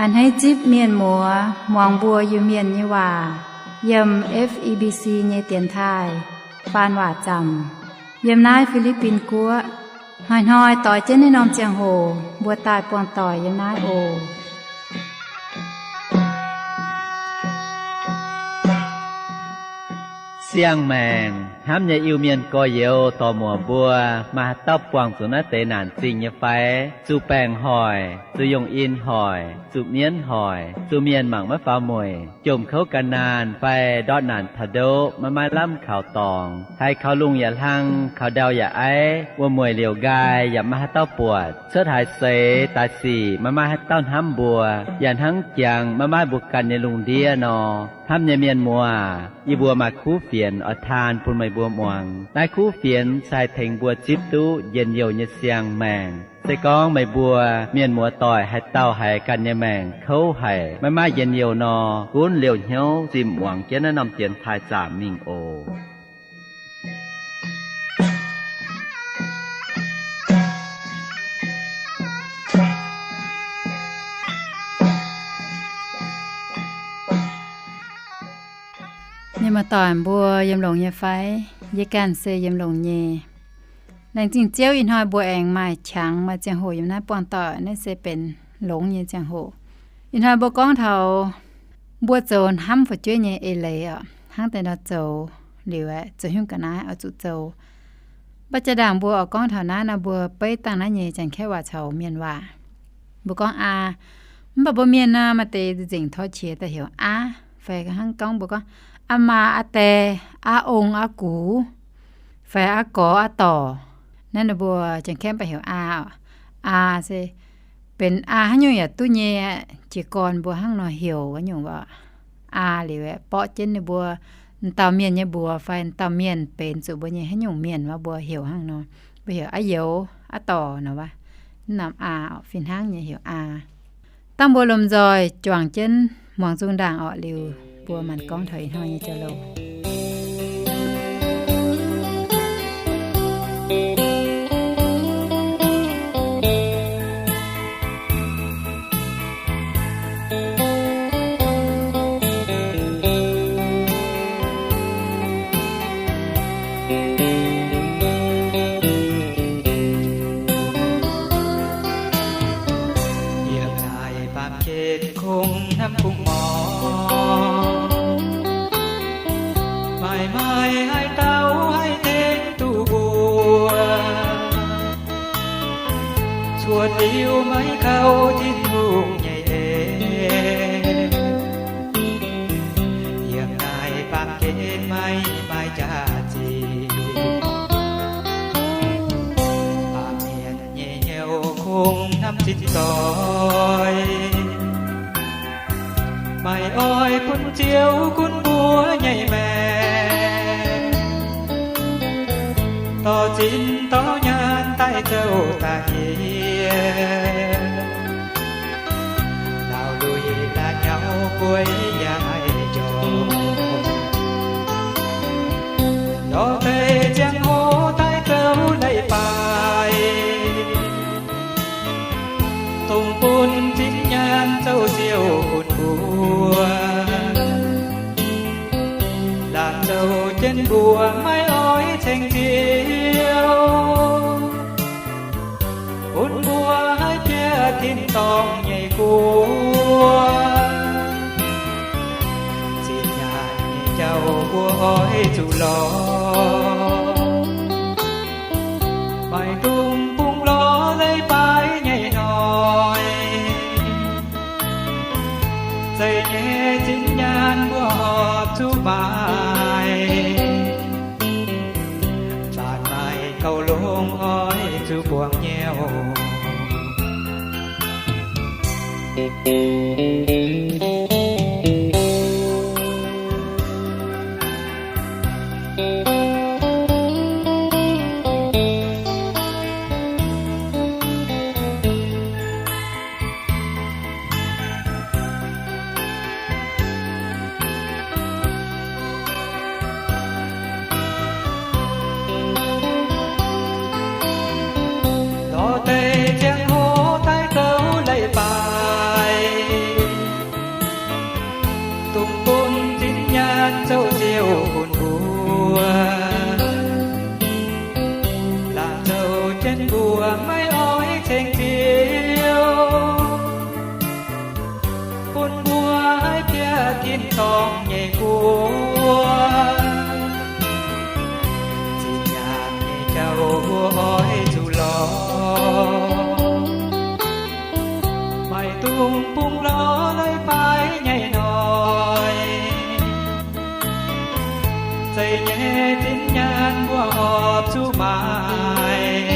A'hneiv zipv mienh muoz muangx mbuo Iu-Mienh nyei waac yiem F E B C nyei dienx taaih faan waac zaamc yiem naaiv Fi^li^bin Guoqv. Hnoi-hnoi doix jienv naaiv norm ziangh hoc mbuo daaih buangh doic yiem naaiv oc. Siang-maengc hnamv nyei Iu-Mienh gorx-youz dorc-muoc mbuo, maaih haaix dauh buangh zuqc naaiv deix naanc zingh nyei fai? Zuqc baengc hoic, zuqc yongh in hoic, zuqc mienv hoic, zuqc mienh mangc maiv faaux mueic, jomc kouv gan naanh fai ndortv naanc taux ndoqv maiv maaih lamh kaux dorngx, haiz kaux lungh yaac hlang, kaux ndau yaac aiv, wuom-mueic liouc nqaai yaac maiv maaih haaix dauh buatc, cuotv haaix seix daaih sic maiv maaih haaix dauh hnamv mbuo, yaac hnangv jangx maiv maaih mbuo ganh nyei lungh ndiev nor. Hnamv nyei mienh muoz, yie mbuo maaih kuv fienx oix taan bun meih mbuo muangx. Naaiv kuv fienx se haih tengx mbuo zipv duqv njien-youh nyei siang-maengc. Se gorngv meih mbuo mienh muoz doic haaix dauh haiz ganh nyei maengc kouv haic, maiv maaih njien-youh nor, gunv liouh hnyouv zimh muangx jienv naaiv norm dienx taaih zaamc mingh oc. Mienh muoz-doic mbuo yiem longx nyei fai? Yie ganh se yiem longx nyei. Laengz zingh Ziouv ih hnoi mbuo aengx maaih qangx maaih ziangh hoc yiem naaiv buangh doic, naaiv se benx longx nyei ziangh hoc. Ih hnoi mbuo gorngv taux mbuo zoux hnamv fu'jueiv nyei eix leiz oc, hnangv deix nor zoux liuz aeqv, zoux haaix nyungc ga'naaiv oix zuqc zoux. Mv baac jaa-ndaangc mbuo oix gorngv taux naaiv nor, mbuo beiv dangh naaiv nyei Janx-Kaeqv waac caux Mienh waac. Mbuo gorngv aa, mv baac mbuo Mienh nor maaih deix nzengc tor qiex daaih heuc aa, fai hnangv gorngv mbuo gorngv aa maa, aa dae, aa ong, aa gux, fai aa gorx, aa dorc. Naaiv ninh mbuo Janx-Kaeqv mv baac heuc aa. Aa se benx aa haaix nyungc yaac duqv nyei, jiez gorn mbuo hnangv nor heuc haaix nyungc waac. Aa liuz aeqv, borqv jienv ninh mbuo m'dauh mienh nyei mbuox fai m'dauh mienh benx zuqc mbuo nyei haaix nyungc mienh waac mbuo heuc hnangv nor. Mbuo heuc aa youz, aa dorc nor waac. Mv norm aa fih hnangv nyei heuc aa. Dangh mbuo lomh nzoih juangc jienv muangx zungh ndaangc orqc, liuz mbuo maanc gorngv taux ih hnoi nyei jauv-louc. Yiem naaiv baamh gen kungx hnamv kungx morc, maaih maaih haaix dauh haih tengx duqv mbuo, cuotv liuz maiv kaux Tin-Hungh nyei en. Yiem naaiv baamh gen maiv maaih jaax-zinh, baamh mienh nyei hnyouv kungx hnamv zinh doic, maaih oix bun Ziouv gunv mbuo nyei maengc, dorh zinh dorh nyaanh daaih zouv daaih yie, laauh lui laaix nyauv bueix yaac maiv njormh. Lorz deix ziangh hoc daaih zouv leiz-baaix, dongh bun zinh nyaanh zouv siouc bun mbuo, laanh zouv jienv mbuo maiv oix ceng Ziouv, bun mbuo haih bieqc tin-dorngh nyei guoqv. Zinh nyaanh nyei jauv mbuo oix zuqc lorz, maiv dungx bungx lorz leiz-baaix nyei hnoi. Zeih nyei zinh nyaanh mbuo horpc zuqc maaic, zanc maaih gauh longx oix zuqc buangh nyei oc. Lorz deix ziangh hoc daaih zouv leiz-baaix, Dungx bun zinh nyaanh zoux ziouc bun mbuo, laanh zoux jienv mbuo maiv oix ceng Ziouv, bun mbuo haih bieqc tin-dorngh nyei guoqv. Zinh nyaanh nyei jauv mbuo oix zuqc lorz, maiv dungx bungx lorz leiz-baaix nyei hnoi. Zeqc nyei zinh nyaanh mbuo horpc zuqc maaiz,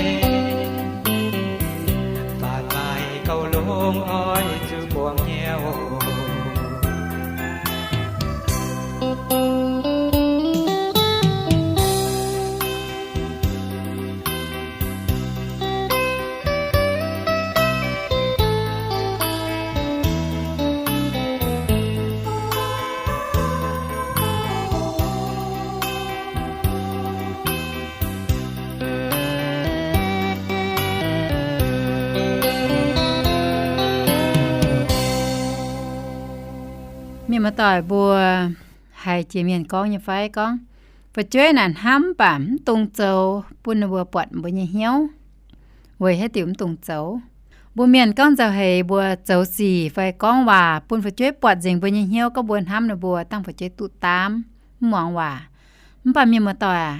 faanv maaih gauh longx oix zuqc buangh hnyouv. Mienh muoz-doic mbuo, haiz jiex mienh gorngv nyei fai gorngv, fu'jueiv naaic hnamv baac mv dungx zoux bun ninh mbuo buatc mbuo nyei hnyouv, weic haaix diuc mv dungx zoux? Mbuo mienh gorngv nzauh heix mbuo zoux sic fai gorngv waac bun fu'jueiv buatc nzengc mbuo nyei hnyouv gorngv mbuo hnamv ninh mbuo, dangh fu'jueiv duqv daamv, mv muangx waac. Mv baac mienh muoz-doic aac,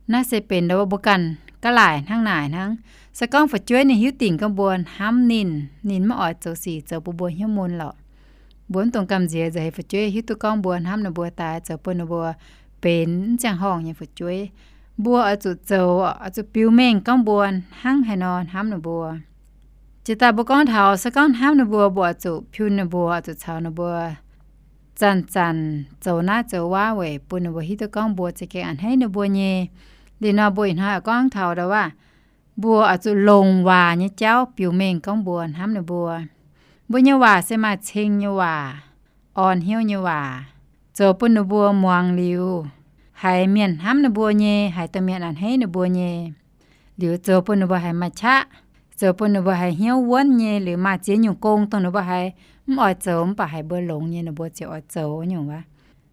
naaiv se benx ndau mbuo ganh gaav laaic hnangv naaic hnangv. Se gorngv fu'jueiv ninh hiuv dingc gorngv mbuo hnamv ninh, ninh maiv oix zoux sic zoux bun mbuo hnyouv mun lorqc. Mbuo mv dungx gamh nziex nzauh heix fu'jueiv hiuv duqv gorngv mbuo hnamv ninh mbuo daaih zoux bun ninh mbuo benx mv ziangh horngh nyei fu'jueiv. Mbuo oix zuqc zoux, oix zuqc biux mengh gorngv mbuo hnangv haaix nor hnamv ninh mbuo. Jiex daaih mbuo gorngv taux se gorngv hnamv ninh mbuo, mbuo oix zuqc piu ninh mbuo, oix zuqc caux ninh mbuo zanc-zanc zoux naaiv zoux wuov weic bun ninh mbuo hiuv duqv gorngv mbuo za'gengh a'hneiv ninh mbuo nyei. Liuz nor mbuo ih hnoi oix gorngv taux ndau wuov, mbuo oix zuqc longc waac nyei jauv biux mengh gorngv mbuo hnamv ninh mbuo. Mbuo nyei waac se maaih ceng nyei waac, orn hnyouv nyei waac, zoux bun ninh mbuo muangx liuz, haiz mienh hnamv ninh mbuo nyei, haiz domh mienh a'hneiv ninh mbuo nyei, liuz zoux bun ninh mbuo haiz maaih qaqv, zoux bun ninh mbuo haiz hnyouv wuonv nyei, liuz maaih ziex nyungc gong dongh ninh mbuo haiz mv oix zoux mv baac haiz mbuo longx nyei ninh mbuo ziouc oix zoux nyungc wuov.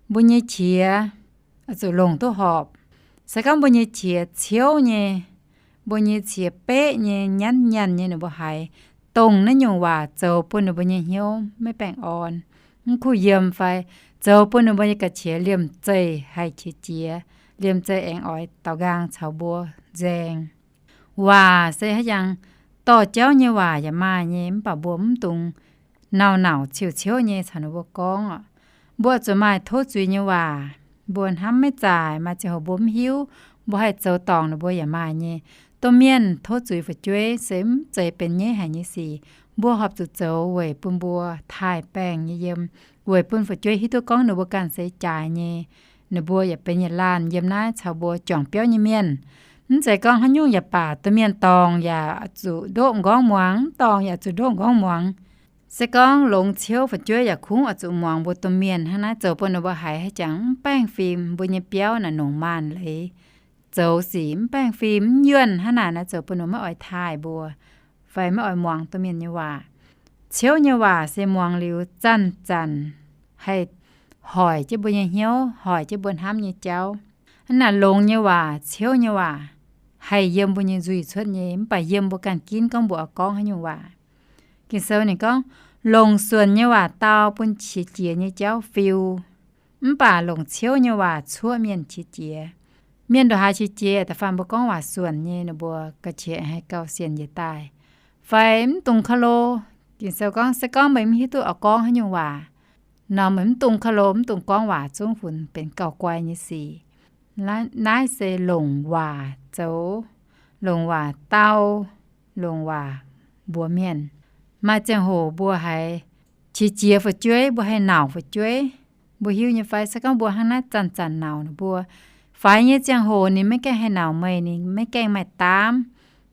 Mbuo nyei qiex oix zuqc longc duqv horpc. Se gorngv mbuo nyei qiex ciouv nyei, mbuo nyei qiex beqv nyei, nyanv nyanc nyei, ninh mbuo haiz dongh naaiv nyungc waac zoux bun ninh mbuo nyei hnyouv maiv baengh orn, mv kuh yiem fai zoux bun ninh mbuo nyei ga'qiex liemh zeih haih qiex jiez, liemh zeih aengx oix daaux nqaang caux mbuo nzaeng. Waac se haaix jangx dorh jauv nyei waac yaac maaih nyei, mv baac mbuo mv dungx nauc-nauc ciouv-ciouv nyei caux ninh mbuo gorngv oc. Mbuo zuqc maaih tov zuiz nyei waac. Mbuo hnamv maiv zaaic, maaih ziangh hoc mbuo mv hiuv, mbuo haih zoux dorngc ninh mbuo yaac maaih nyei. Domh mienh tov zuiz fu'jueiv se mv zeiz benx nyaiv haic nyei sic. Mbuo horpc zuqc zoux weic bun mbuo taaih baengh nyei yiem, weic bun fu'jueiv hiuv duqv gorngv ninh mbuo ganh se jaaix nyei. Ninh mbuo yaac benx yietc laanh yiem naaiv caux mbuo juangc biauv nyei mienh. Mv zeiz gorngv haaix nyungc yaac baac domh mienh dorngc yaac zuqc ndoqv m'nqorngv muangx, mv dorngc yaac zuqc ndoqv m'nqorngv muangx. Se gorngv longx ciouv fu'jueiv yaac kungx oix zuqc muangx mbuo domh mienh hnangv naaiv, zoux bun ninh mbuo haiz haaix jangx mv baengh fim mbuo nyei biauv naaic nongc maanc leiz, zoux sic mv baengh fim mv yuonh hnangv naaic naaiv, zoux bun ninh mbuo maiv oix taaih mbuo fai maiv oix muangx domh mienh nyei waac. Ciouv nyei waac se muangx liuz zanc-zanc haih hoic jienv mbuo nyei hnyouv, hoic jienv mbuo hnamv nyei jauv. Hnangv naaic longx nyei waac, ciouv nyei waac haih yiem mbuo nyei nzuih cuotv nyei, mv baac yiem mbuo ganh ginv gorngv mbuo oix gorngv haaix nyungc waac. Ging-Sou ninh gorngv, longc suonc nyei waac dau bun qiex jiez nyei jauv fiu, mv baac longc ciouv nyei waac cuoqv mienh qiex jiez. Mienh ndongc haaix qiex jiez, da'faanh mbuo gorngv waac suonc nyei, ninh mbuo ga'qiex haih gauh sienx njiec daaih, fai mv dungx ka'lo. Ging-Sou gorngv, se gorngv meih mv hiuv duqv oix gorngv haaix nyungc waac nor, meih mv dungx ka'lo, mv dungx gorngv waac zungv funx benx gauh guai nyei sic. Naaiv se longc waac zoux, longc waac dau, longc waac mbuox mienh. Maaih ziangh hoc mbuo haiz qiex jiez fu'jueiv, mbuo haih nauc fu'jueiv. Mbuo hiuv nyei fai? Se gorngv mbuo hnangv naaiv zanc-zanc nauc ninh mbuo, faix nyei ziangh hoc ninh maiv gaengh haih nauc meih, ninh maiv gaengh maaih daamv,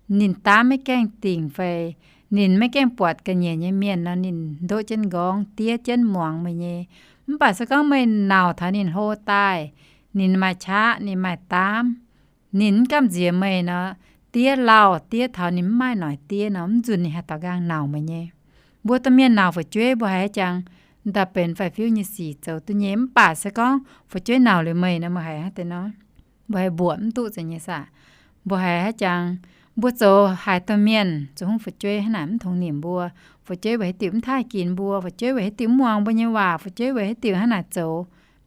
ninh daamv maiv gaengh dingc fai ninh maiv gaengh buatc ga'nyiec nyei mienh nor, ninh ndoqv jienv m'nqorngv, diev jienv muangx meih nyei. Mv baac se gorngv meih nauc taux ninh hlo daaih, ninh maaih qaqv, ninh maaih daamv, ninh mv gamh nziex meih nor, diev lauh diev taux ninh mv maaih noic diev nor, mv nzunc ninh haih daaux nqaang nauc meih nyei. Mbuo domh mienh nauc fu'jueiv mbuo haiz jangx ndaaih benx faix-fiuv nyei sic zoux duqv nyei. Mv baac se gorngv fu'jueiv nauc liuz meih nor, meih haiz hnangv deix nor, mbuo haiz mbuoqc mv duqv zeiz nyei saah. Mbuo haiz haaix jangx, mbuo zoux haiz domh mienh zoux hungh fu'jueiv hnangv naaic mv tongx nimc mbuo, fu'jueiv weic haaix diuc mv taaih ginx mbuo, fu'jueiv weic haaix diuc mv muangx mbuo nyei waac, fu'jueiv weic haaix diuc hnangv naaic zoux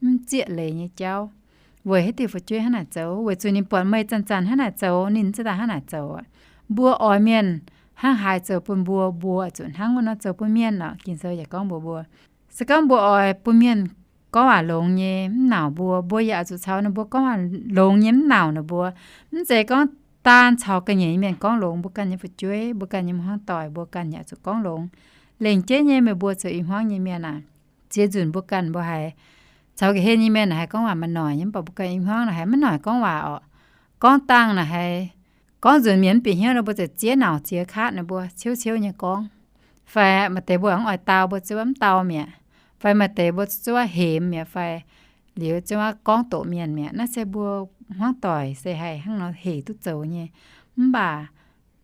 mv zieqv leiz nyei jauv. Weic haaix diuc fu'jueiv hnangv naaic zoux? Weic zuqc ninh buatc meih zanc-zanc hnangv naaic zoux, ninh ziouc daaih hnangv naaic zoux aqv. Mbuo oix mienh hnangv haaix zoux bun mbuo, mbuo zuqc hnangv wuov nor zoux bun mienh lorqc. Ging-Sou yaac gorngv mbuox mbuo, se gorngv mbuo oix bun mienh gorngv waac longx nyei mv nauc mbuo, mbuo yaac zuqc caux ninh mbuo gorngv waac longx nyei mv nauc ninh mbuo. Mv zeiz gorngv daan caux ga'nyiec nyei mienh gorngv longx, mbuo ganh nyei fu'jueiv, mbuo ganh nyei hmuangv doic, mbuo ganh yaac zuqc gorngv longx. Lengc jeiv nyei meih mbuo zoux i hmuangv nyei mienh aac, ziex nzunc mbuo ganh mbuo haiz caux ga'hlen nyei mienh haiz gorngv waac maaih noic nyei, mv baac mbuo ganh i hmuangv naaic haiz maiv noic gorngv waac orqc. Gorngv dangh naaic haiz, gorngv nzunc mienh mv bieqc hnyouv nor, mbuo ziouc ziex nauc ziex kaatv ninh mbuo ciouv-ciouv nyei gorngv. Fai maaih deix mbuo aengx oix dau, mbuo ziouc mv dau mi'aqv. Fai maaih deix mbuo ziouc hemx mi'aqv, fai liuz ziouc gorngv doqc mienh mi'aqv. Naaiv se mbuo hmuangv doic se haih hnangv nor hec duqv zoux nyei. Mv baac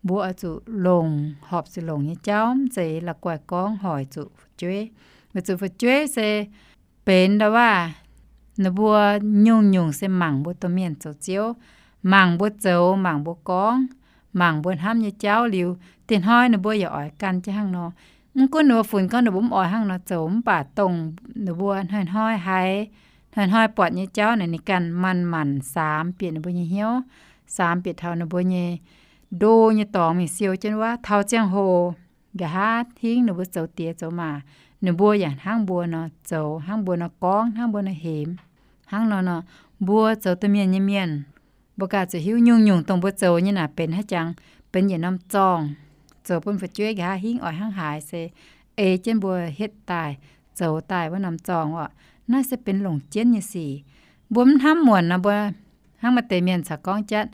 mbuo oix zuqc longc, horpc zuqc longc nyei jauv, mv zeiz la'guaih gorngv hoic zuqc fu'jueiv. Weic zuqc fu'jueiv se benx ndau-waav, ninh mbuo nyungc-nyungc se mangc mbuo domh mienh zoux ziouv, mangc mbuo zoux, mangc mbuo gorngv, mangc mbuo hnamv nyei jauv liuz, dinh hnoi ninh mbuo yaac oix gan jienv hnangv nor. Mv gunv ninh mbuo funx gorngv ninh mbuo mv oix hnangv nor zoux, mv baac dongh ninh mbuo hnoi-hnoi haiz, hnoi-hnoi buatc nyei jauv naaic, ninh ganh manc-manc saamx bieqc ninh mbuo nyei hnyouv, saamx bieqc taux ninh mbuo nyei ndo nyei dorngx mingh siou jienv wuov taux ziangh hoc, nqa'haav hingv ninh mbuo zoux diex zoux maac, ninh mbuo yaac hnangv mbuo nor zoux, hnangv mbuo nor gorngv, hnangv mbuo nor hemx. Hnangv nor nor, mbuo zoux domh mienh nyei mienh, mbuo ganh zuqc hiuv nyungc-nyungc dongh mbuo zoux nyei naaic benx haaix jangx, benx yietc norm zorngh, zoux bun fu'jueiv nqa'haav hingv oix hnangv haaix se ei jienv mbuo hietv daaih, zoux daaih wuov norm zorngh orqc. Naaiv se benx longc jienv nyei sic. Mbuo mv hnamv muonc nor, mbuo hnangv maaih deix mienh caux gorngv jatv,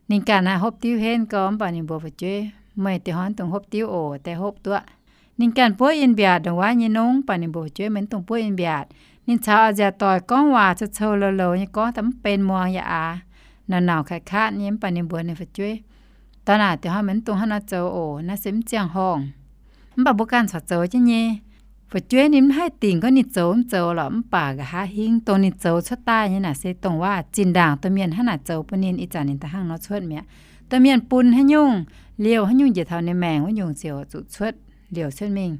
ninh ganh naaiv hopv diuv henv gorx, mv baac ninh mbuox fu'jueiv, meih diex hnoi mv dungx hopv diuv oc, daaih hopv duqv. Ninh ganh buov in-mbiaatc ndongc wuov nyei nongv, mv baac ninh mbuox fu'jueiv, meih mv dungx buov in-mbiaatc. Ninh caux a'nziaauc doic gorngv waac coux-coux louz-louz nyei gorngv, daaih mv benx muangx yaac aav, nauc-nauc kaaix-kaatv nyei, mv baac ninh mbuox ninh fu'jueiv, dorh naaic diex hnoi meih mv dungx hnangv nor zoux oc, naaiv se mv ziangh horngh. Mv baac mbuo ganh corc zoux jienv nyei. Fu'jueiv ninh mv haih dingc gorngv ninh zoux mv zoux lorqc, mv baac nqa'haav hingv dongh ninh zoux cuotv daaih nyei naaic se dongh waac zinh ndaangc domh mienh hnangv naaic zoux bun ninh, ih zanc ninh daaih hnangv nor cuotv mi'aqv. Domh mienh bun haaix nyungc, liouh haaix nyungc njiec taux ninh maengc wuov nyungc ziouc zuqc cuotv liouc cuotv mingh.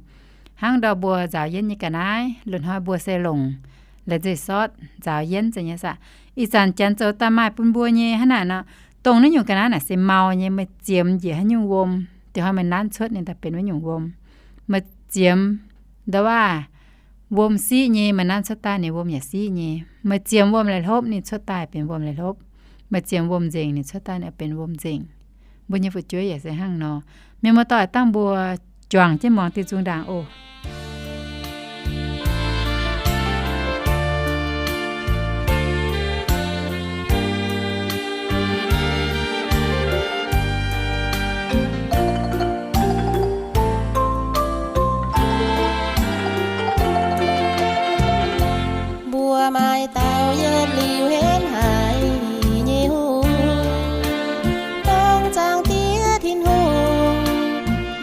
Hnangv ndau mbuo nzaaux yienv nyei ga'naaiv, loz-hnoi mbuo se longc la'nzeic sortv nzaaux yienv zeiz nyei saah. Ih zanc Janx zoux daaih maaih bun mbuo nyei hnangv naaic nor, dongh naaiv nyungc ga'naaiv naaic se mau nyei, meih ziemx njiec haaix nyungc wuom, diex hnoi meih nanv cuotv ninh daaih benx wuov nyungc wuom. Meih ziemx ndau waac wuom siqv nyei, meih nanv cuotv daaih ninh wuom yaac siqv nyei. Meih ziemx wuom la'hlopv ninh cuotv daaih benx wuom la'hlopv. Meih ziemx wuom nzengc ninh cuotv daaih ninh benx wuom nzengc. Mbuo nyei fu'jueiv yaac se hnangv nor. Mienh muoz-doic, dangh mbuo juangc jienv muangx diuh nzung ndaangc oc. Mbuo maaih dauh yietc liuz henv haic nyei hungh, dongh Zaangc Diex Tin-Hungh,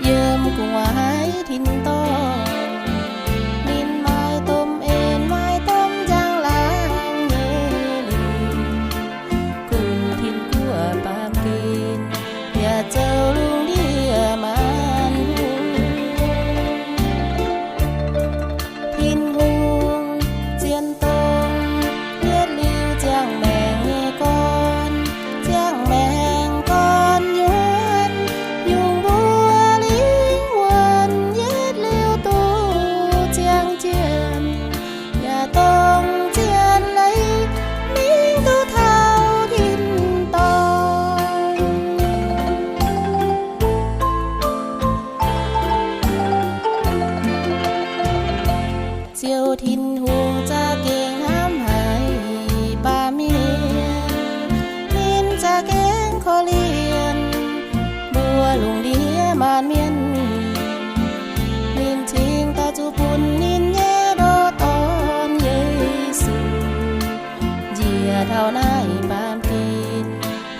yiem gu'nguaaic tin-dorngh. Ninh maaih domh en, maaih domh njang-laangc nyei lingc, gunv tin-guoqv baamh gen, yaac zoux lungh ndiev maanc hungh. Tin-Hungh zien dongh yietc liuz ziangh maengc nyei gorn, ziangh maengc gorn nyuonh, yungh mbuo lingh wuonh yietc liuz duqv ziangh jienh, yaac dongh zien leiz mingh duqv taux tin-dorngh. Ziouv Tin-Hungh za'gengh hnamv haic baamh mienh, ninh za'gengh korv-lienh mbuo lungh ndiev maanc mienh. Ninh cingx daaih zuqc bun ninh nyei ndoqc Dorn, Yesu, njiec taux naaiv baamh gen,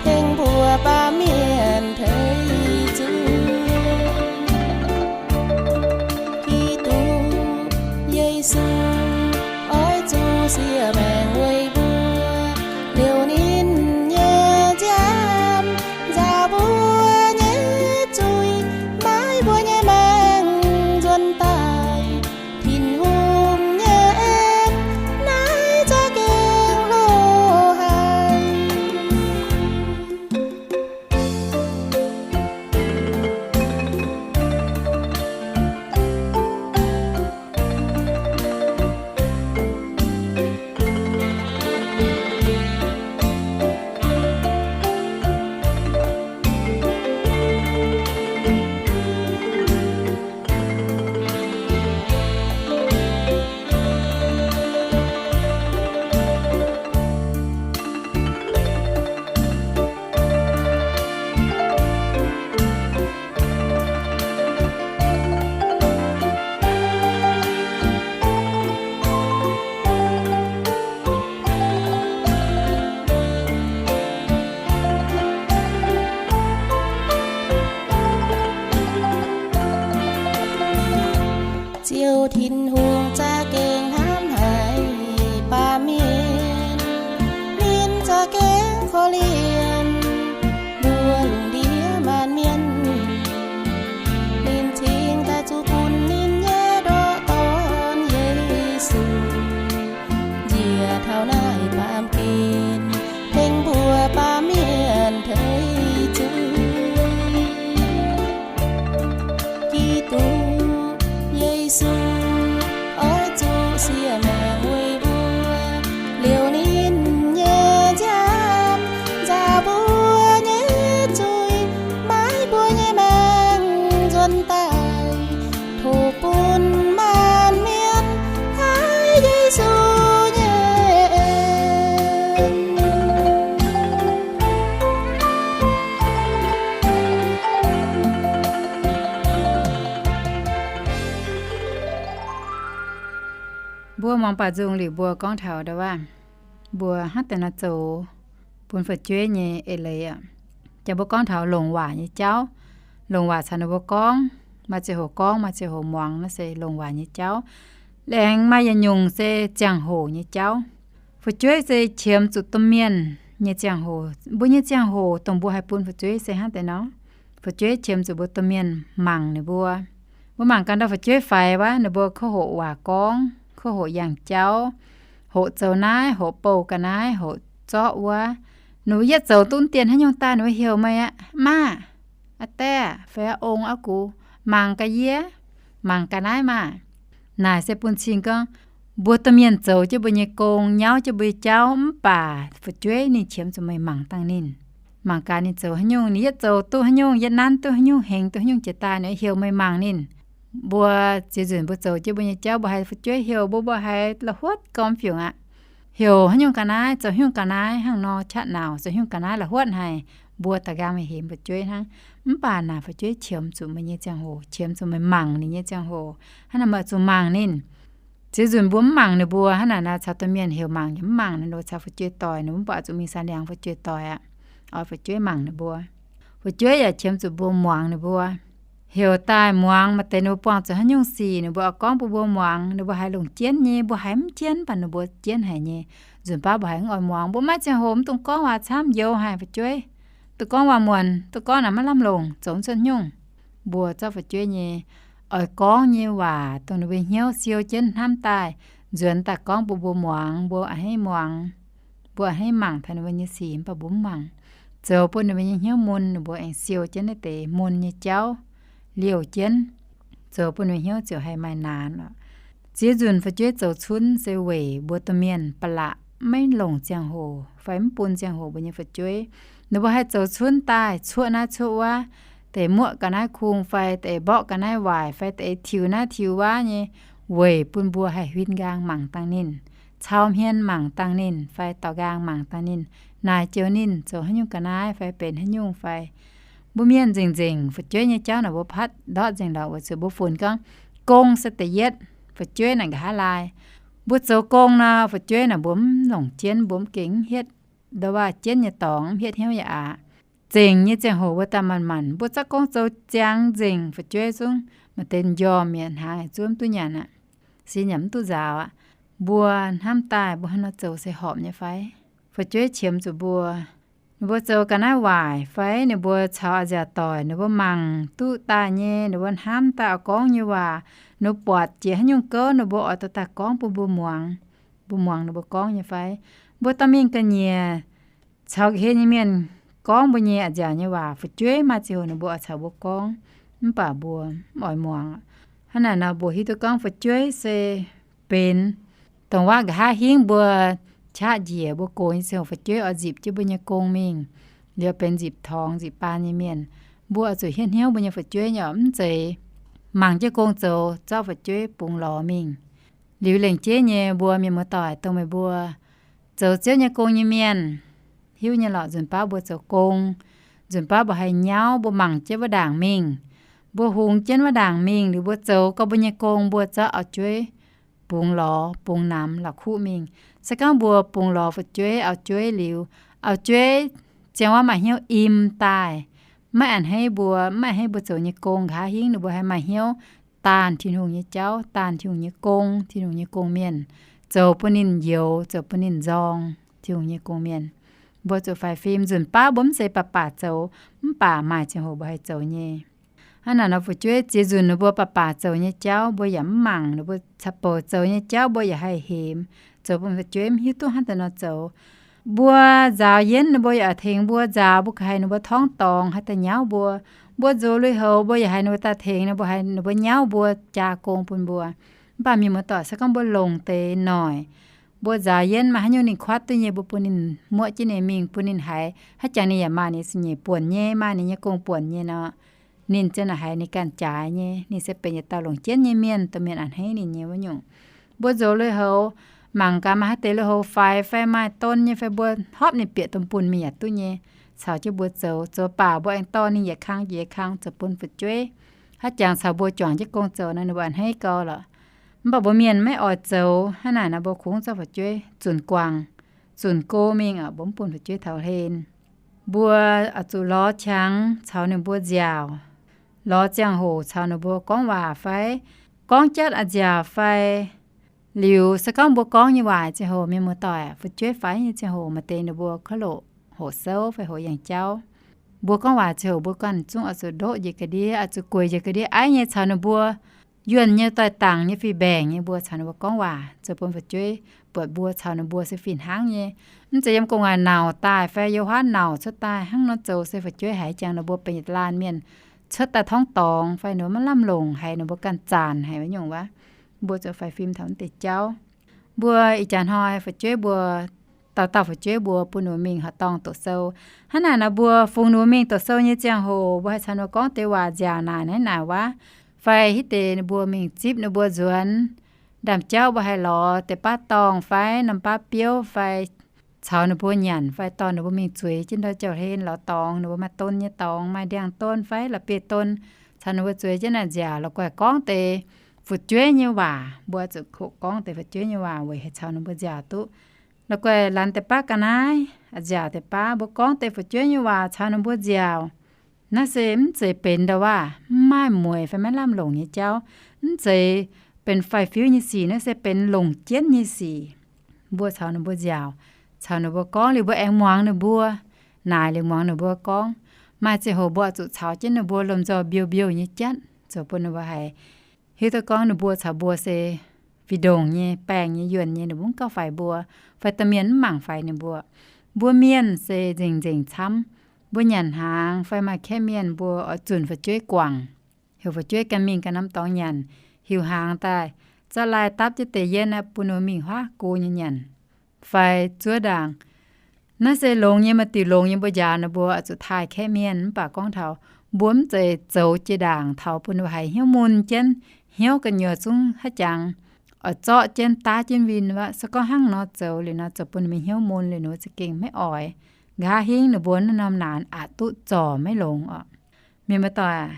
tengx mbuo baamh mienh tengx Ziouv Giduc Yesu. Ziec-Maengc weic mbuo liouh ninh nyei nziaamv, nzaaux mbuo nyei zuiz, maiv mbuo nyei maengc nzuonx daaih. Tin-Hungh nyei en naaiv za'gengh hlo haic. Ziouv Tin-Hungh za'gengh hnamv haic baamh mienh, ninh za'gengh korv-lienh mbuo lungh ndiev maanc mienh. Ninh cingx daaih zuqc bun ninh nyei ndoqc Dorn, Yesu, njiec taux naaiv baamh gen tengx mbuo baamh mienh tei zuiz. Giduc Yesu oix zuqc siev maengc weic mbuo, liouh ninh nyei nziaamv nzaaux mbuo nyei zuiz, maiv mbuo nyei maengc nzuonx daaih. Tov bun maanc mienh haih Yesu nyei en. Mbuo muangx baac nzung liuz mbuo gorngv taux ndau wuov, mbuo hnangv deix nor zoux bun fu'jueiv nyei eix leiz aqv. Jangx mbuo gorngv taux longc waac nyei jauv, longc waac caux ninh mbuo gorngv, maaih ziangh hoc gorngv, maaih ziangh hoc muangx, naaiv se longc waac nyei jauv. Laengz maaih yietc nyungc se ziangh hoc nyei jauv. Fu'jueiv se qiemx zuqc domh mienh nyei ziangh hoc. Mbuo nyei ziangh hoc dongh mbuo haih bun fu'jueiv se hnangv deix nor. Fu'jueiv qiemx zuqc mbuo domh mienh mangc ninh mbuo. Mbuo mangc gaax ndau fu'jueiv faix wuov, ninh mbuo kov hoqc waac gorngv, kov hoqc yangh jauv, hoqc zoux naaiv, hoqc bouh ga'naaiv, hoqc zorqv wuov. Ninh mbuo yietv zoux duqv dien haaix nyungc daaih, ninh mbuo heuc meih aqv, maah, aa daeh, fai ong, aa gux, mangc gaax yie, mangc ga'naaiv maah. Naaic se bun cing gorngv mbuo domh mienh zoux jienv mbuo nyei gong, nyauv jienv mbuo nyei jauv, mv baac fu'jueiv ninh qiemx zuqc meih mangc dangh ninh. Mangc gaax ninh zoux haaix nyungc, ninh yietv zoux duqv haaix nyungc, yietv nanv duqv haaix nyungc, hengx duqv haaix nyungc jiex daaih, ninh heuc meih mangc ninh. Mbuo ziex nzunc mbuo zoux jienv mbuo nyei jauv, mbuo haiz fu'jueiv heuc mbuo, mbuo haiz la'huotv gormx fiungc aqv. Heuc haaix nyungc ga'naaiv, zoux haaix nyungc ga'naaiv, hnangv nor qaqv nauc, zoux haaix nyungc ga'naaiv la'huotv haic. Mbuo da'nqaang meih hemx fu'jueiv hnangv. Mv baac naaic fu'jueiv qiemx zuqc meih nyei ziangh hoc, qiemx zuqc meih mangc ninh nyei ziangh hoc. Hnangv naaic meih zuqc mangc ninh. Ziex nzunc mbuo mv mangc ninh mbuo, hnangv naaic nor caux domh mienh heuc mangc yaac mv mangc ninh mbuo, caux fu'jueiv doic, ninh mbuo mv baac zuqc mingh saeng ndiangx fu'jueiv doic aqv. Oix fu'jueiv mangc ninh mbuo. Fu'jueiv yaac qiemx zuqc mbuo muangx ninh mbuo. Heuc daaih muangx, maaih deix ninh mbuo buangh zuqc haaix nyungc sic, ninh mbuo oix gorngv bun mbuo muangx, ninh mbuo haiz longc jienv nyei, mbuo haiz mv jienv, mv baac ninh mbuo jienv haic nyei. Nzunc baav mbuo haiz mv oix muangx, mbuo maiv ziangh hoc mv dungx gorngv waac camv, youx haic fu'jueiv. Duqv gorngv waac muonc, duqv gorngv naaic maiv lamh longc, zoux mv cuotv nyungc. Mbuo zorqv fu'jueiv nyei oix gorngv nyei waac dongh ninh mbuo hnyouv siou jienv hnamv daaih, nzuonx daaih gorngv bun mbuo muangx, mbuo a'hneiv muangx. Mbuo a'hneiv mangc taux ninh mbuo nyei sic, mv baac mbuo mv mangc. Zoux bun ninh mbuo nyei hnyouv mun, ninh mbuo aengx siou jienv naaiv deix mun nyei jauv, liouh jienv, zoux bun ninh mbuo hnyouv ziouc haih maaih naanc oc. Ziex nzunc fu'jueiv zoux cunv se weic mbuo domh mienh ba'laqc maiv longc ziangh hoc fai mv bun ziangh hoc mbuo nyei fu'jueiv. Ninh mbuo haih zoux cunv daaih cuoqv naaiv cuoqv wuov, deix muoqv ga'naaiv kungx fai deix mborqv ga'naaiv waaic fai deix tiux naaiv tiux wuov nyei, weic bun mbuo haih huin nqaang mangc dangh ninh, cau hmien mangc dangh ninh fai daaux nqaang mangc dangh ninh, naaic joux ninh zoux haaix nyungc ga'naaiv fai benx haaix nyungc fai. Mbuo mienh nzengc nzengc fu'jueiv nyei jauv naaic mbuo patv ndortv nzengc lorqc, weic zuqc mbuo funx gorngv gong se da'yietv, fu'jueiv naaic nqa'haav laai. Mbuo zoux gong nor, fu'jueiv naaic mbuo mv longc jienv, mbuo mv gengh mv hietv, ndau waac jienv nyei dorngx mv hietv hnyouv yaac. Zengc nyei ziangh hoc mbuo daaih manc-manc, mbuo zaqv gong zoux ziangx nzengc, fu'jueiv zungv maaih deix m'njormh mi'aqv, hnaangx yaac zuov mv duqv nyanc aqv, sin yaac mv duqv nzaaux aqv. mbuo hnamv daaih mbuo hnangv nor zoux se horpc nyei fai? Fu'jueiv qiemx zuqc mbuo, ninh mbuo zoux ga'naaiv waaic fai ninh mbuo caux a'nziaauc doic, ninh mbuo mangc duqv daaih nyei, ninh mbuo hnamv daaih oix gorngv nyei waac, ninh mbuo buatc jiex haaix nyungc gouv ninh mbuo oix dorh daaih gorngv bun mbuo muangx, mbuo muangx ninh mbuo gorngv nyei fai? Mbuo dorh mingh ga'nyiec caux ga'hlen nyei mienh gorngv mbuo nyei a'nziaauc nyei waac, fu'jueiv maaih ziangh hoc ninh mbuo oix caux mbuo gorngv, mv baac mbuo mv oix muangx. Hnangv naaic nor mbuo hiuv duqv gorngv fu'jueiv se benx dongh waac nqa'haav hingv mbuo qaqv njiec mbuo gox nyei ziangh hoc fu'jueiv oix nzipc jienv mbuo nyei gong mingh, liuz benx nzipc torngx nzipc baan nyei mienh. Mbuo oix zuqc hietv hnyouv mbuo nyei fu'jueiv nyei, mv zeiz mangc jienv gong zoux zorqv fu'jueiv bungx lorz mingh. Liuz lengc jeiv nyei mbuo mienh muoz-doic, dongh meih mbuo zoux Ziouv nyei gong nyei mienh, hiuv nyei lorqc, nzunc baav mbuo zoux gong, nzunc baav mbuo haih nyauv, mbuo mangc jienv wuov ndaangc mingh, mbuo hungx jienv wuov ndaangc mingh, liuz mbuo zoux gau mbuo nyei gong, mbuo zorqv auv-jueiv bungx lorz bungx namx la'kuqv mingh. Se gorngv mbuo bungx lorz fu'jueiv auv-jueiv liuz, auv-jueiv ziangh wuov maaih hnyouv im daaih, maiv a'hneiv mbuo, maiv a'hneiv mbuo zoux nyei gong nqa'haav hingv ninh mbuo haih maaih hnyouv daanh Tin-Hungh nyei jauv, daanh Tin-Hungh nyei gong, Tin-Hungh nyei gong-mienh, zoux bun ninh njoux, zoux bun ninh nzorng Tin-Hungh nyei gong-mienh. Mbuo zuqc faix fim. Nzunc baav mbuo mv zeiz baac baac zoux, mv baac maaih ziangh hoc mbuo haih zoux nyei. Hnangv naaic nor fu'jueiv ziex nzunc ninh mbuo baac baac zoux nyei jauv mbuo yaac mv mangc, ninh mbuo caqv-bouc zoux nyei jauv mbuo yaac haih hemx, zoux bun fu'jueiv mv hiuv duqv hnangv deix nor zoux. Mbuo nzaaux yienv ninh mbuo yaac tengx mbuo nzaaux, mbuo ganh haiz ninh mbuo torngv dorngx haih daaih nyauv mbuo. Mbuo nzox lui-houx mbuo yaac haiz ninh mbuo daaih tengx, ninh mbuo haiz ninh mbuo nyauv mbuo, jaa gong bun mbuo. Mv baac mienh muoz-doic, se gorngv mbuo longc deix noic, mbuo nzaaux yienv maaih haaix nyungc ninh kuatv duqv nyei, mbuo bun ninh muoqv jienv ninh mingh, bun ninh haiz, haaix jangx ninh yaac maaih ninh nyei buonc nyei, maaih ninh nyei gong buonc nyei nor, ninh ziouc naaic haiz ninh ganh jaaix nyei. Ninh se benx yietc dauh longc jienv nyei mienh, dongh mienh a'hneiv ninh nyei wuov nyungc. Mbuo nzox lui-houx, mangc gaax maaih haaix deix lui-houx faix fai maaih don nyei fai, mbuo hopv ninh bieqc dongh bunh mingh yaac duqv nyei, caux jienv mbuo zoux. Zoux baac mbuo aengx dorh ninh yietc kang jiex yietc kang zoux bun fu'jueiv. Haaix jangx caux mbuo juangc jienv gong zoux nor, ninh mbuo a'hneiv gau lorqc. Mv baac mbuo mienh maiv oix zoux hnangv naaic nor, mbuo kungx zorqv fu'jueiv zunc guangc, zunc go mingh, mbuo mv bun fu'jueiv taux hlen. Mbuo oix zuqc lorz qangx caux ninh mbuo nziaauc, lorz ziangh hoc caux ninh mbuo gorngv waac fai gorngv jatv a'nziaauc fai. Liuz se gorngv mbuo gorngv nyei waac ziangh hoc, mienh muoz-doic, fu'jueiv faix nyei ziangh hoc, maaih deix ninh mbuo kov loc hoqc souv fai hoqc yangh jauv. Mbuo gorngv waac ziangh hoc mbuo ganh zungv oix zuqc ndoqv njiec ga'ndiev, oix zuqc gueic njiec ga'ndiev aiv nyei caux ninh mbuo yuonh nyei doix-dangc nyei fih mbaengc nyei mbuo caux ninh mbuo gorngv waac, zoux bun fu'jueiv buatc mbuo caux ninh mbuo se fih hnangv nyei. Mv zeiz yiem gu'nguaaic nauc daaih fai yiem huaav nauc cuotv daaih hnangv nor zoux se fu'jueiv haiz jangx ninh mbuo benx yietc laanh mienh cuotv daaih torngv dorngx fai ninh mbuo maiv lamh longc haiz ninh mbuo ganh zaanc haic wuov nyungc wuov. Mbuo zuqc faix fim taux naaiv deix jauv. Mbuo ih jaax hnoi fu'jueiv mbuo, dauh dauh fu'jueiv mbuo bun ninh mbuo mingh horqc dorngh doqc sou. Hnangv naaic nor mbuo fungx ninh mbuo mingh doqc sou nyei ziangh hoc, mbuo haih caux ninh mbuo gorngv deix waac nziaauc naaic naaiv naaic waac, fai hitv deix ninh mbuo mingh zipv ninh mbuo nzuonx. Ndaamv-jauv mbuo haih lorz deix baav dorngh fai norm baav biouv fai caux ninh mbuo nyanc fai dorh ninh mbuo mingh zueiz jienv ndau jauv-hlen lorz dorngx, ninh mbuo maaih don nyei dorngx, maaih ndiangx-don fai la'bieiv-don, caux ninh mbuo zueiz jienv naaic nziaauc, la'guaih gorngv deix fu'jueiv nyei waac. Mbuo zuqc hoqc gorngv deix fu'jueiv nyei waac weic haih caux ninh mbuo nziaauc duqv. La'guaih laanh deix baav ga'naaiv, nziaauc deix baav, mbuo gorngv deix fu'jueiv nyei waac caux ninh mbuo nziaauc. Naaiv se mv zeiz benx ndau-waac mv maaih mueic fai maiv lamh longc nyei jauv, mv zeiz benx faix-fiuv nyei sic, naaiv se benx longc jienv nyei sic. Mbuo caux ninh mbuo nziaauc, caux ninh mbuo gorngv liuz mbuo aengx muangx ninh mbuo, naaic liuz muangx ninh mbuo gorngv. Maaih ziangh hoc mbuo zuqc caux jienv ninh mbuo lomh nzoih mbiouh mbiouh nyei jatv, zoux bun ninh mbuo haiz hiuv duqv gorngv ninh mbuo caux mbuo se fih ndongc nyei, baengh nyei, yuonh nyei, ninh mbuo mv gauh faix mbuo, fai domh mienh mv mangc faix ninh mbuo. Mbuo mienh se nzengc nzengc camv. Mbuo nyanc hnaangx fai maaih kaeqv mienh, mbuo oix zunc fu'jueiv guangc, heuc fu'jueiv ganh mingh ganh norm dorngx nyanc, hiuc hnaangx daaih, zorqv lai dapv jienv deix yienv bun ninh mbuo mingh huaav go nyei nyanc fai zuov ndaangc. Naaiv se longx nyei, maaih diuc longx nyei, mbuo njaaux ninh mbuo oix zuqc taaih kaeqv mienh. Mv baac gorngv taux mbuo mv zeiz zoux jiex ndaangc taux bun ninh mbuo haiz hnyouv mun jienv, hnyouv gu'nyuoz zungv haaix jangx oix zorqv jienv daav jienv win wuov. Se gorngv hnangv nor zoux liuz nor, zoux bun ninh mbuo hnyouv mun liuz ninh mbuo za'gengh maiv oix. Nqa'haav hingv ninh mbuo naaiv norm naanc aqc duqv zorc maiv longx oc. Mienh muoz-doic,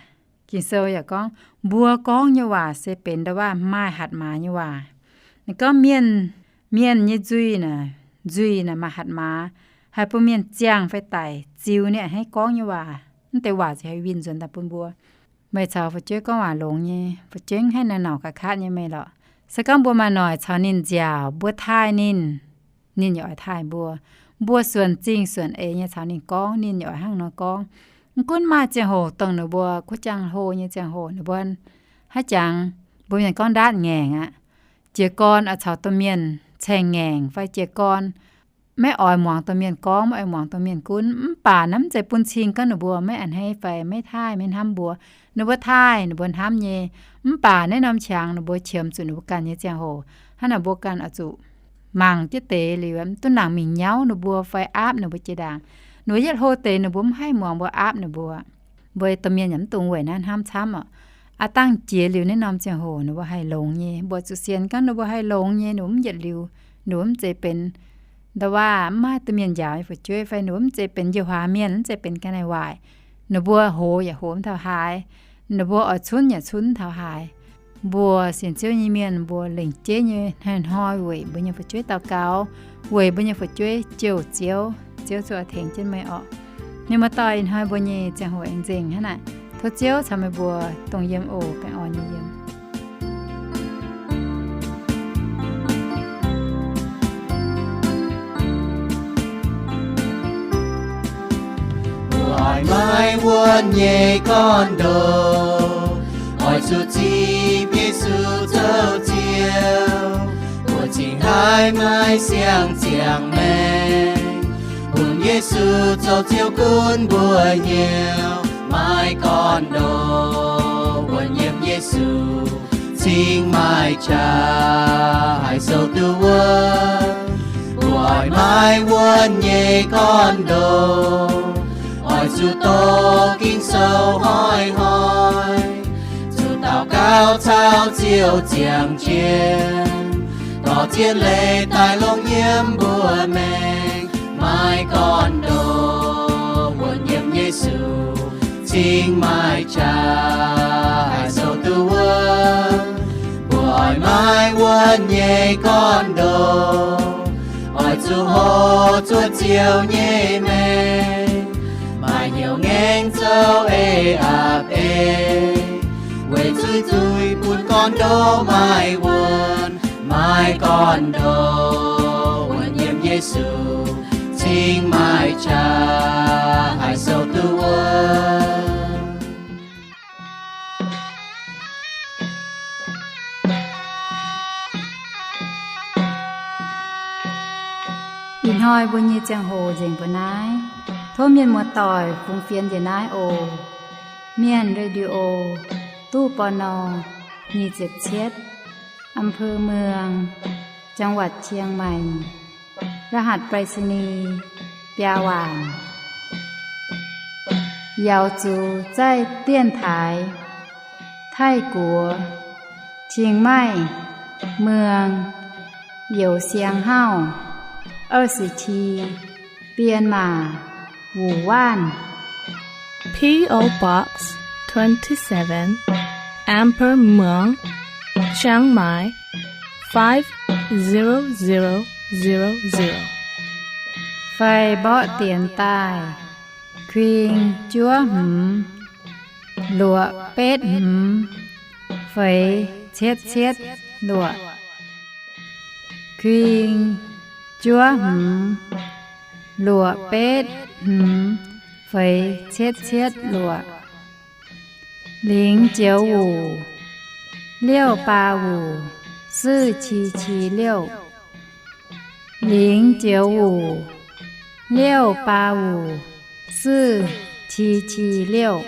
Ging-Sou yaac gorngv mbuo gorngv nyei waac se benx ndau-waac maaih hatc maaz nyei waac. Ninh gorngv mienh, mienh nyei nzuih naaic, nzuih naaic maaih hatc maaz, haih bun mienh ziangh fai daic ziux ninh a'hneiv gorngv nyei waac. Mv deix waac ziouc haih winh nzuonx daaih bun mbuo. Meih caux fu'jueiv gorngv waac longx nyei, fu'jueiv mv haih naaiv nauc ga'katv nyei meih lorqc. Se gorngv mbuo maaih noic caux ninh nziaauc, mbuo taaih ninh, ninh yaac oix taaih mbuo. Mbuo suonc zingh suonc eix nyei caux ninh gorngv, ninh yaac oix hnangv nor gorngv. Mv gunv maaih ziangh hoc dongh ninh mbuo kuv jangx hlo nyei ziangh hoc, ninh mbuo haaix jangx, mbuo mienh gorngv ndaatv ngaengc aqv. Jiez gorn oix caux domh mienh caeng ngaengc fai jiez gorn maiv oix muangx domh mienh gorngv, maiv oix muangx domh mienh gunv. Mv baac naaiv mv zeiz bun cing gorngv ninh mbuo maiv a'hneiv fai maiv taaih maiv hnamv mbuo. Ninh mbuo taaih, ninh mbuo hnamv nyei. Mv baac naaiv norm qangx ninh mbuo qiemx zuqc ninh mbuo ganh nyei ziangh hoc, hnangv naaic mbuo ganh oix zuqc mangc jienv deix liuz, mv duqv nangc mingh nyauv ninh mbuo fai aapv ninh mbuo jiex ndaangc. Ninh mbuo yietv hlo deix ninh mbuo mv haih muangx mbuo aapv ninh mbuo. Mbuo domh mienh yaac mv dungx weic naaiv hnamv camv oc. Aav dangh jiex liuz naaiv norm ziangh hoc ninh mbuo haih longx nyei. Mbuo zuqc sienx gorngv ninh mbuo haih longx nyei, ninh mbuo mv yietc liuz, ninh mbuo mv zeiz benx ndau waac, mv maaih domh mienh njaaux nyei fu'jueiv fai ninh mbuo mv zeiz benx njoux huaax mienh, mv zeiz benx ga'naaiv waaic. Ninh mbuo hoz yaac hoz mv taux haaix. Ninh mbuo oix cunv yaac cunv mv taux haaix. Mbuo sienx Ziouv nyei mienh, mbuo lengc jeiv nyei hnoi-hnoi weic mbuo nyei fu'jueiv daux gaux, weic mbuo nyei fu'jueiv jouh Ziouv. Ziouv zuqc tengx jienv meih orqc. Mienh muoz-doic, ih hnoi mbuo nyei ziangh hoc aengx nzengc hnangv naaic. Tov Ziouv caux meih mbuo dongh yiem oc. Baengh orn nyei yiem. Mbuo oix maiv wuonv nyei gorn-ndoqv, oix zuqc zipv Yesu zoux Ziouv. Mbuo cingx haih maiv siang-ziangh maengx, bun Yesu zoux Ziouv gunv mbuo hnyouv. Maiv gorn-ndoqv wuonv yiem Yesu, cingx maaih qaqv haih sou duqv wuov. Mbuo oix maiv wuonv nyei gorn-ndoqv, oix zuqc doqc Ging-Sou hnoi-hnoi, zuqc daux gaux caux Ziouv ziangh jienv, dorh zien leiz daaih longc yiem mbuo maengc. Maiv gorn-ndoqv wuonv yiem Yesu, cingx maaih qaqv haih sou duqv wuov. Mbuo oix maiv wuonv nyei gorn-ndoqv, oix zuqc hoqc zuoqv Ziouv nyei maengc, maaih hnyouv ngaengc zoux eix aapv ei, weic zuiz zuiz bun gorn-ndoqv maaih wuonv. Maiv gorn-ndoqv wuonv yiem Yesu, cingx maaih qaqv haih sou duqv wuov. Ih hnoi mbuo nyei ziangh hoc nzengc mbuo naaiv. Tov mienh muoz-doic fungx fienx njiec naaiv oc. Mienh Radio, ตู้ ปณ. nyic ziepc cietv, อำเภอเมือง จังหวัดเชียงใหม่ รหัสไปรษณีย์ biaa waanc. Yaux zuqc zaih dienx taaix Taiv-Guoqv, Chiang Mai, Muang, Youh Siang Hauv, 二十七, Myanmar, Wuhan. P O Box twenty-seven, Amber Muang, Chiang Mai, five zero zero zero zero. Fai mborqv dienx daaih: kuing juov hmz luoqc betv hmz feix cietv cietv luoqc. Kuing juov hmz luoqc betv hmz feix cietv cietv luoqc. 零九五, 六八五, 四七七六. 零九五, 六八五, 四七七六.